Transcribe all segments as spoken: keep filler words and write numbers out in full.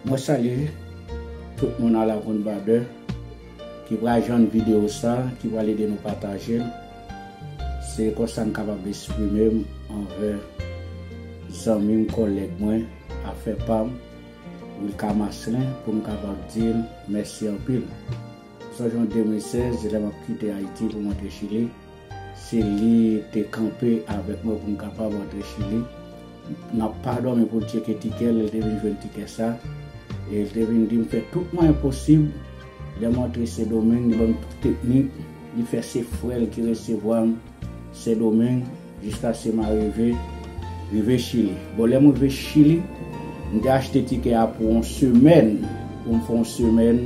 Mwen salye tout moun a la Ronbadè ki pral jwenn videyo sa, ki pral ede nou pataje l. Se konsa m kapab eksprime m anvè zanmi m, kòlèg mwen, afè pa m, Wilka Maslin, pou m kapab di l mèsi anpil. Sonje an de mil sèz, lè m ap kite Ayiti pou m antre Chili, se li te kanpe avèk mwen pou m kapab antre Chili. N ap pa dòmi pou l tcheke tikè l, li te vin jwenn tikè sa. E li te vin di m fè tout mwayen posib. Lè m antre Sendomeng, li ban m tout teknik. Li fè se frè l ki resevwa m Sendomeng, jiskaske m arive, rive Chili. Bon, lè m rive Chili, m te achte tikè a pou yon semèn. Pou m fè yon semèn,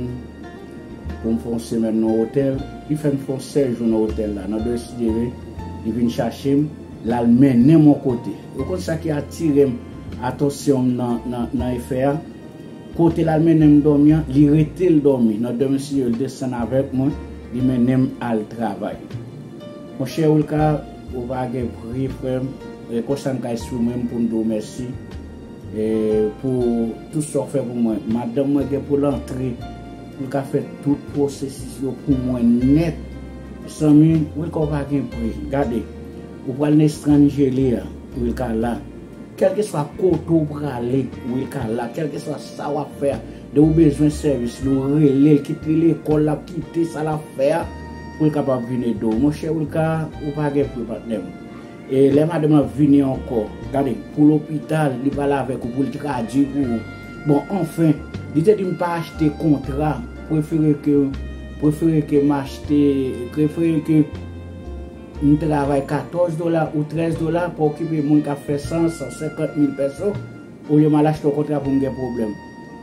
pou m fè yon semèn nan otèl. Li fè m fè yon sèz jou nan otèl la. Nan de mil sèz, li vin chache m, l al mennen m yon kote. Ou konn sa ki atire m, atansyon m nan, nan, nan efè a? Kote l al mennen m dòmi an, li rete l dòmi. Nan de mil sèz, li desann avèk mwen, li mennen m al travay. Monchè Wilka, ou pa gen pri, frè m. E konsa m ka eksprime m pou m di w mèsi. E pou tout sa w fè pou mwen. Madanm mwen gen pou l antre, pou l ka fè tout pwosesis yo pou mwen nèt. Zanmi, Wilka, ou pa gen pri. Gade, ou pral nan estranje li a, Wilka la. Kèlkeswa kote w prale, Wilka la. Kèlkeswa sa w ap fè a, de ou bezwen sèvis li, ou rele l, kit li lekòl, l ap kite sa l ap fè a, pou l kapab vin ede w. Monchè Wilka, ou pa gen pri, patnè m. E lè madanm lan vini ankò, gade, pou lopital, li pale avèk ou, pou l tradui pou ou. Bon, anfen, li te di m pa achte kontra, prefere ke, prefere ke m achte, prefere ke m travay katòz dola ou trèz dola, pa okipe moun k ap fè san, san senkant mil pèso, olye m al achte yon kontra pou m gen pwoblèm.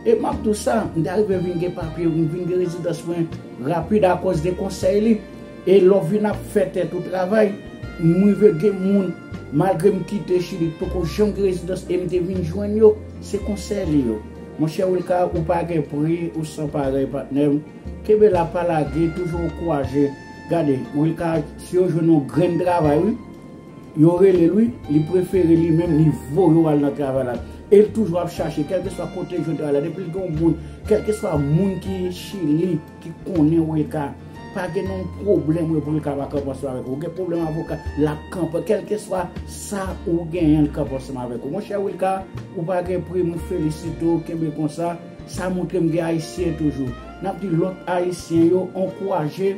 E m ap di w sa, m te arive vin gen papye, m vin gen rezidans mwen rapid akoz de konsèy li. E lè w vin ap fè tèt ou travay, m rive gen moun, malgre m kite Chili, ki poko janm gen rezidans e m te vin jwenn yo, se konsèy li yo. Monchè Wilka, ou pa gen pri, ou san parèy, patnè m. Kenbe la, pa lage, toujou ankouraje. Gade, Wilka, si yo jwenn yon grenn travay, wi, yo rele l, wi, li prefere li menm, li voye w al nan travay la. E l toujou ap chache, kèlkeswa kote l jwenn travay la, depi l gen yon moun, kèlkeswa moun ki Chili, ki konnen Wilka, pa gen yon pwoblèm, wi, pou Wilka pa kanpe ansanm avèk ou. Ou gen pwoblèm avoka, l ap kanpe, kèlkeswa sa ou genyen, l kanpe ansanm avèk ou. Monchè Wilka, ou pa gen pri, mwen felisite w, kenbe konsa. Sa montre m gen Ayisyen toujou. N ap di lòt Ayisyen yo ankouraje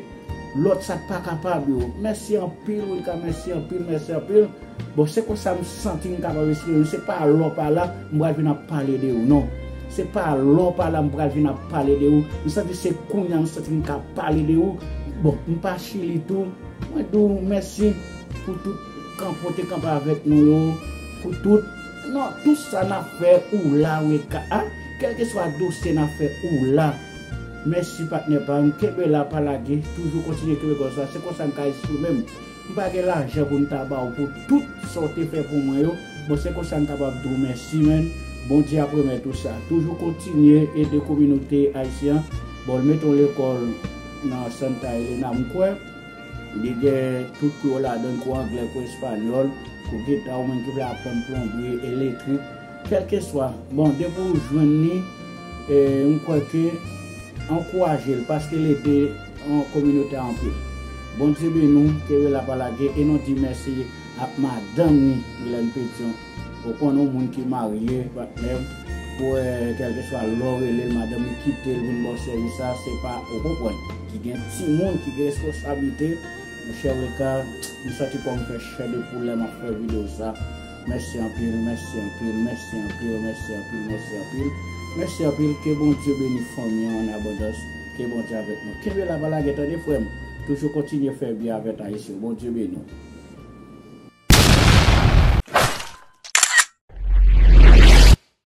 lòt sa k pa kapab yo. Mèsi anpil, Wilka, mèsi anpil, mèsi anpil. Bon, se konsa m santi m kapab eksprime m. Se pa lè w pa la, m pral vin ap pale de ou, non. Se pa lè w pa la, m pral vin ap pale de ou. M santi se kounye a m santi m ka pale de ou. Bon, m pa Chili tou. Mwen di w mèsi pou tout kanpe w te kanpe avèk nou yo, pou tout, non, tout sa n ap fè ou la, Wilka, a, kèlkeswa dosye n ap fè ou la. Mèsi, patnè pa m, kenbe la, pa lage, toujou kontinye kenbe konsa, se konsa m ka eksprime m. M pa gen lajan pou m ta ba w pou tout sa w te fè pou mwen yo, bon, se konsa m kapab di w mèsi, menn. Bondye ap remèt ou sa. Toujou kontinye ede kominote ayisyen an. Bon, l mete yon lekòl nan Santa Elena, m kwè. Li gen tout kou yo ladan l, kou anglè, kou espanyòl, kou geta, ou menm ki vle aprann plonbri, elektrik, kèlkeswa. Bon, depi w jwenn li, e, m kwè ke ankouraje l, paske l ede an kominote a anpil. Bondye beni w, kenbe la pa lage, e nou di mèsi ak madanm ni, Gilène Pétion. Ou konnen yon moun ki marye, patnè m, pou, eh, kèlkeswa lè w rele l, madanm li kite l vin ba w sèvis sa, se pa, ou konprann, ki gen timoun, ki gen responsablite. Monchè Wilka, m santi kò m fè chè de poul lè m ap fè videyo sa. Mèsi anpil, mèsi anpil, mèsi anpil, mèsi anpil, mèsi anpil. Mèsi anpil, ke Bondye beni fanmi an an abondans, ke Bondye avèk nou. Kenbe la, pa lage tande frè m, toujou kontinye fè byen avèk Ayisyen. Bondye beni w.